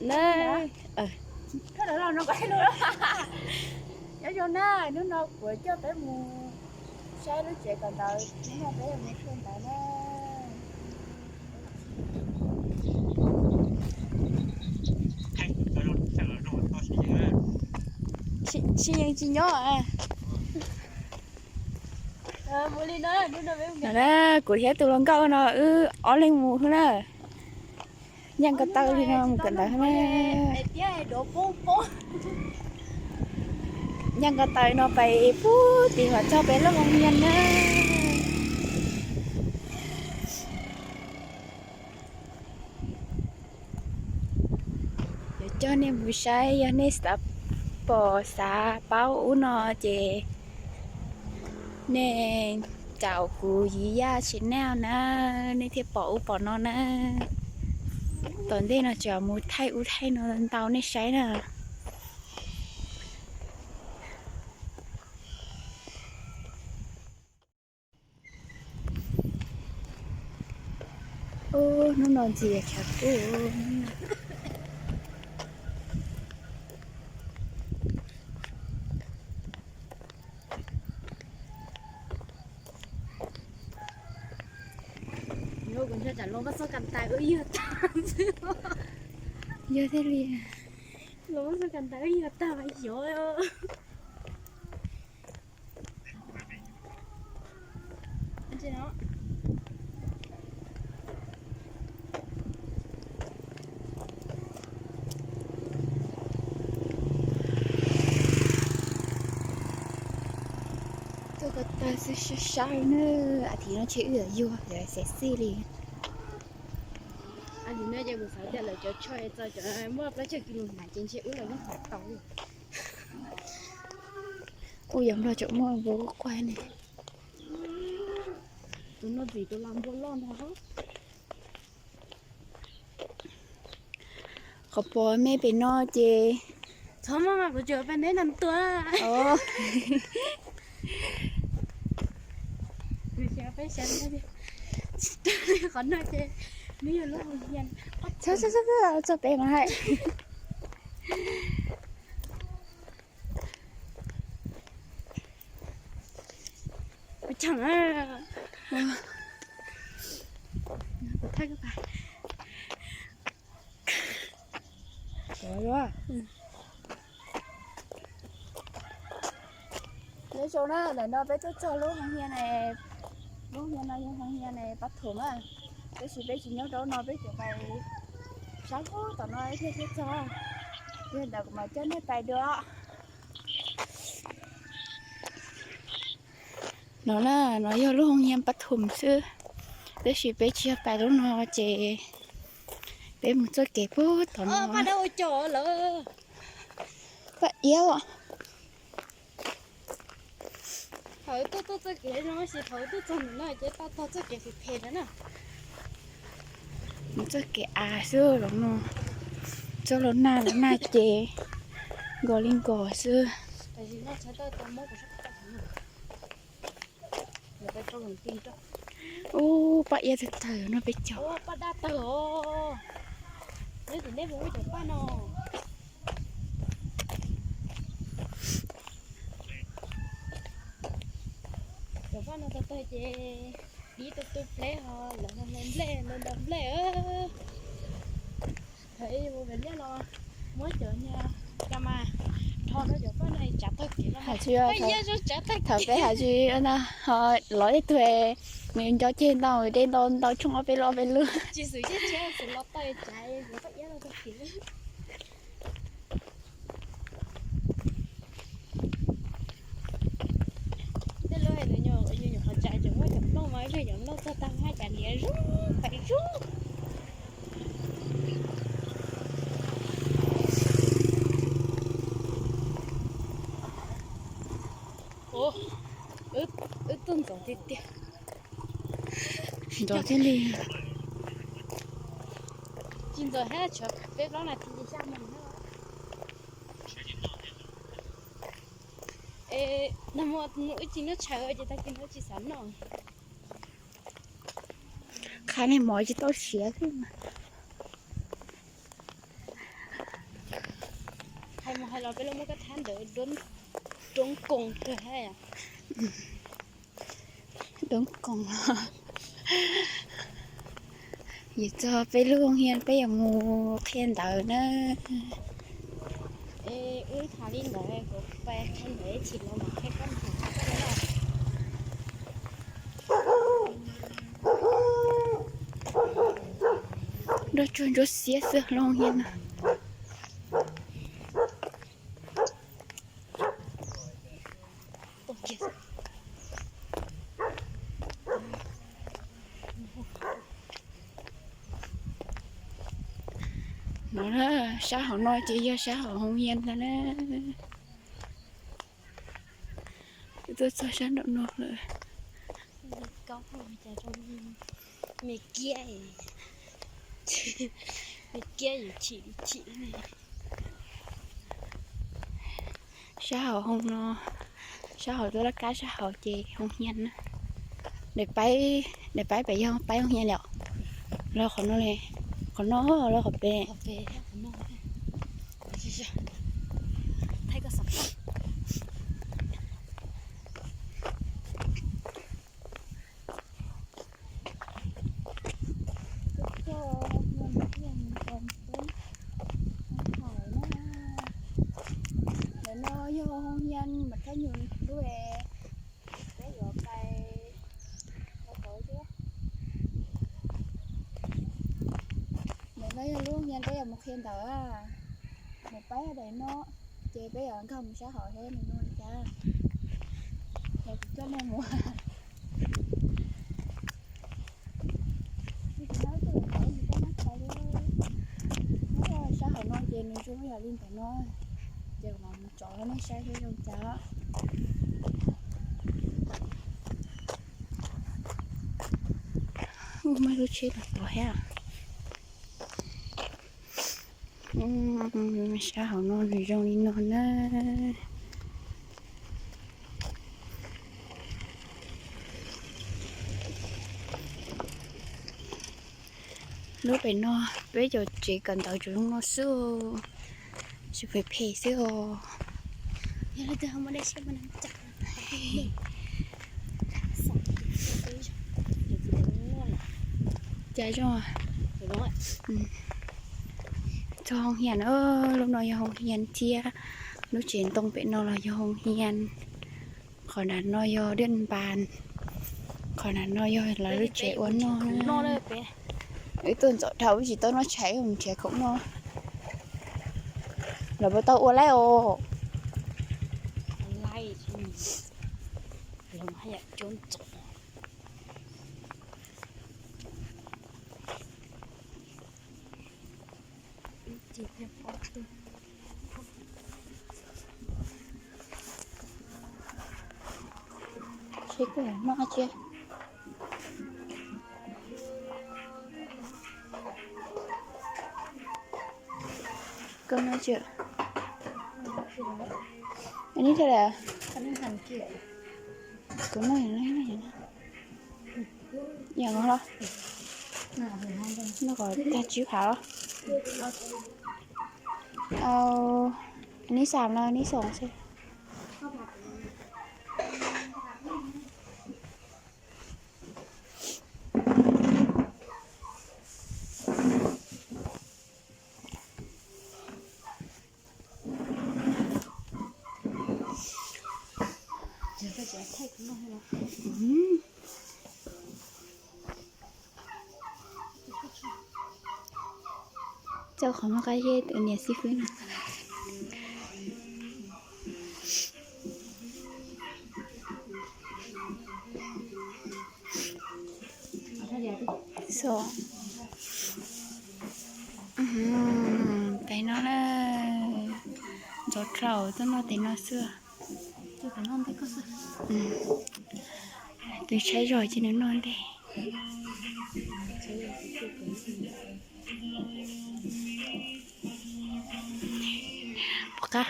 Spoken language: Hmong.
Na, nyob zoo na, hnub no kuv coj peb mus saib lub tsev kawm ntawv, hnub no peb mus saib ntawv na. Tsis yeej tsis nyob. Kuv thiab tus hluas nkauj no wb ob leeg mus xwb na. Nyob nkaus taw li no mus kawm ntawv na. Nyob nkaus taw no pais pub tim mas txog peb lub hoo hias na. Yuav coj nej mus saib, yog nej xav pom xav paub ub no ces nej caum kuv Yiv Yaj channel na, nej thiaj pom ub pom no na. Tom ntej no tseem mus thaij ub thaij no ntau nej saib na. Hnub no ntxias tshav kub. Kuv nco tsam los muab xoj kas tais ua ib yam tag xwb. Yog thiaj li. Los muab xoj kas tais ua ib yam tag mas yov. Tuaj ko taw xwb sab sab na, a thiv no ntshe wb yuav yuag xev xij li. A thiv no ces kuv xav tias lawv cov tsho txog cov muaj plaub tsawg kis lus hnav ces ntshe wb los yeej hnav tau li. Ua yog nplog tseem muaj npua quaj ne. Tus no txim tus las npua loj ntag. Qhov pom me pem no ces txhob muaj mas kuv tsuas peb neb no tua. Qhov no ces nws yog lub hoo hias. Txhob txhob txhob txog pem no hais. Ua tsaug na. Nyob zoo na, ntawm no peb tuaj txog lub hoo hias ne, lub hoo hias no yog hoo hias ne Pab Thum na. Tab sis peb tsis nyob rau no, peb tseem pais sab tom no thiaj tuaj txog. Yog ntawd kuv mam coj nej pais dua. No na, no yog lub hoo hias Pab Thum xwb, tab sis peb tsis yog pais lub no ces peb mus txoj kev puag tom no. Paj Iab. Thaum tuaj tuaj txoj kev no, tab sis thaum tuaj txog ntawm no ces tau tog txoj kev phem phem ntawd na. Mus txoj kev av xwb los no, txoj los nag los nag ces nkaus li nkaus xwb. Ub, paj iab tawg tawg no peb caug. Paj dab tawg os. Neb tim nej puas muaj cov paj no? Cov paj no tawg tawg ces dib tu tu pleb ho lawv ho hlais nplej ntau ntau nplej. Thaum ub mus pem liaj los muab cov niag ka mas rho rau cov paj no tsav tawg kev no. Thaum peb hais tsis ho lov tej tug nws nco ceg ntau de ntau ntau tshooj ob peb lub ob peb lub. Tsis xwm ceg tsis xwm los tau tsav cov paj iab no tawg kev. Tej lub hais tias nyuam qhuav tsav cov nplooj mas ib pliag cov nplooj txog tag haj cas liab zub pais zub. Wb tuaj ntxov tiag tiag. Ntxov thiaj li. Tsis ntxov thiab, tshuav peb plaub nas this ces xya moos na. Es nag hmo wb tsis noj tshais ces tag kis no tsis xav noj. Qha niag mov tsis tau siav xwb mas. Hais los peb los muab koj thab ntawd, roob koos kawg thiab. Roob koos. Yus txog peb lub hoo hias peb yuav mus qhia ntawv na. Wb tham li ntawd kuv pais qhia ntawv ib chim los mam qhia koj. Nroj tsuag ntsuab xiab xwb lub hoo hias no. No na, sab hauv no ces yog sab hauv hoo hias ntag na. Wb tuaj txog sab nraum no lawm. Me kiab, me kiab yuav chim chim. Sab hauv hoo no, sab hauv laj kab sab hauv ces hoo hias na. Daim paib, daim paib pem yog paib hoo hias li os. Los qhov no li, qhov no los qhov pem. Ntawm no yog hoo hias mas thab nyuj lub, peb yuav pais. Ntawm no yog lub hoo hias peb yuav mus qhia ntawv, mus paib daim no, ces peb yuav nkag mus sab hauv seb nws zoo li cas. Yog kuv coj nej mus. Sab hauv no ces nws zoo yam li ntawm no, ces mam mus tsom rau nej saib seb zoo cas. Muaj lub tsheb los tod thiab. Sab hauv no nws zoo li no na. Lub pem no peb cov tsev kawm ntawv tsuas zoo no xwb, tsis phem phem xwb os. Cas zoo, txog hoo hias na, lub no yog hoo hias thiab, lub tsev ntoo pem no los yog hoo hias. Qhov nram no yog dej npas, qhov nram no yog lawv lub tsev ua noj. Wb tuaj ntxov dhau wb tsis tau noj tshais, mus nrhiav khoom noj. Lawv puas tau ua laib os? Seb koj noj tsi. Koj noj tsi? Neb thiaj li, kuv noj, noj los, noj kom tag tsib phav los. Au, neb xam no neb xoom xwb. Txawj qhov muag qab zeb tus niam xib fwb no. Tes no na, ntxov dhau tuaj noj tes no xwb. Tus tshaib zog ces nws noj ntej. Pom qab.